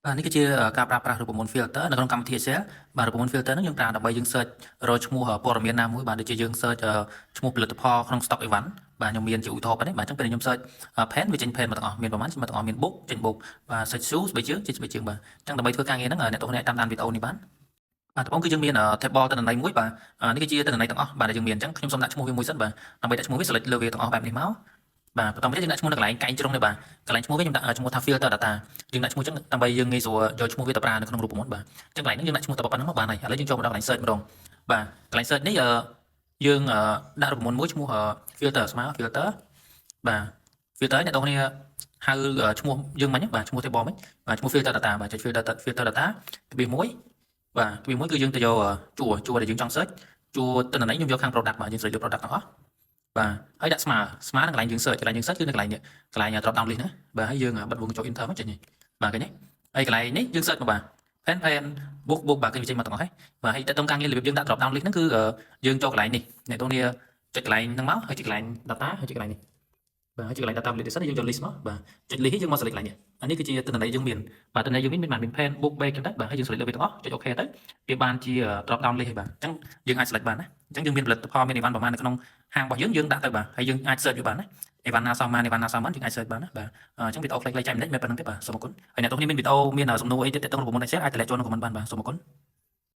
បាទនេះគឺជាការប្រើប្រាស់រូបមន្ត filter នៅក្នុងកម្មវិធី Excel។ បាទរូបមន្ត filter ហ្នឹងយើងប្រើដើម្បីយើង search រកឈ្មោះព័ត៌មានណាមួយបាទដូចជាយើង search ឈ្មោះផលិតផលក្នុង stock អីវ៉ាន់បាទខ្ញុំមានជាឧទាហរណ៍ប៉ុណ្ណេះបាទអញ្ចឹងពេលខ្ញុំ search pen វាចេញ pen មកទាំងអស់មានប្រហែលមកទាំងអស់មាន book ចេញ book បាទ search shoes ស្បែកជើងចេញស្បែកជើងបាទអញ្ចឹងដើម្បីធ្វើការងារហ្នឹងអ្នកទាំងគ្នាតាមដានវីដេអូនេះបានបាទដំបូងគឺយើងមាន table ទិន្នន័យមួយបាទនេះគឺជាទិន្នន័យទាំងអស់បាទដែលយើងមានអញ្ចឹងខ្ញុំសូមដាក់ឈ្មោះវាមួយសិនបាទដើម្បីដាក់ឈ្មោះវា select លើវាទាំងអស់បែបនេះមកបាទបន្តមកទៀតយើងដាក់ឈ្មោះនៅកន្លែងកែងជ្រុងនេះបាទកន្លែងឈ្មោះវាខ្ញុំដាក់ឈ្មោះថា filter data យើងដាក់ឈ្មោះអញ្ចឹងដើម្បីយើងងាយស្រួលយកឈ្មោះវាទៅប្រើនៅក្នុងរូបមន្តបាទអញ្ចឹងកន្លែងហ្នឹងយើងដាក់ឈ្មោះតែប៉ុណ្្នឹងមកបានហើយឥឡូវយើងចូលមកដល់កន្លែង search ម្ដងបាទកន្លែង search នេះយើងដាក់រូបមន្តមួយឈ្មោះ filter ស្មើ filter បាទ filter អ្នកទាំងគ្នាហៅឈ្មោះយើងមិញបាទឈ្មោះ table មិញបាទឈ្មោះ filter data បាទចុច filter filter data ក្បៀសមួយបាទក្បៀសមួយគឺយើងទៅយកជួរជួរដែលយើងចង់ search ជួរទិន្នន័យខ្ញុំយកខាង product បាទយើង search យក product ទាំងអស់បាទហើយដាក់ស្មើស្មើនឹងកន្លែងយើង search កន្លែងយើង search គឺនៅកន្លែងនេះកន្លែង drop down list ណាបាទហើយយើងបិទវងចូល enter មកចេញបាទឃើញទេហើយកន្លែងនេះយើង search មកបាទ pen pen book book បាទឃើញវាចេញមកទាំងអស់ហើយបាទហើយតើតើការងាររបៀបយើងដាក់ drop down list ហ្នឹងគឺយើងចូលកន្លែងនេះអ្នកទាំងនេះចុចកន្លែងហ្នឹងមកហើយចុចកន្លែង data ហើយចុចកន្លែងនេះបាទហើយចុចកន្លែង data validation យើងយក list មកបាទចុច list យើងមក select កន្លែងនេះអានេះគឺជាទិន្នន័យយើងមានបាទទិន្នន័យយើងមានមានបានមាន pen book bag ចឹងទៅបាទហើយយើង select លើវាទាំងអស់ចុច OK ទៅវាបានជា drop down list ហើយបាទអញ្ចឹងយើងអាច select បានណាអញ្ចឹងយើងមានផលិតផលមានអីវ៉ាន់ប្រហែលនៅក្នុងហាងរបស់យើងយើងដាក់ទៅបាទហើយយើងអាច search វាបានណាអីវ៉ាន់ណាសមបានអីវ៉ាន់ណាសមបានយើងអាច search បានណាបាទអញ្ចឹងវីដេអូខ្លីៗចែកម្លែកមានប៉ុណ្្នឹងទេបាទសូមអរគុណហើយអ្នកទាំងនេះមានវីដេអូមានសំណួរអីទៀតទាក់ទងរូបមន្ត Excel អាចទម្លាក់ចូលក្នុង comment បានបាទសូមអរគុណ។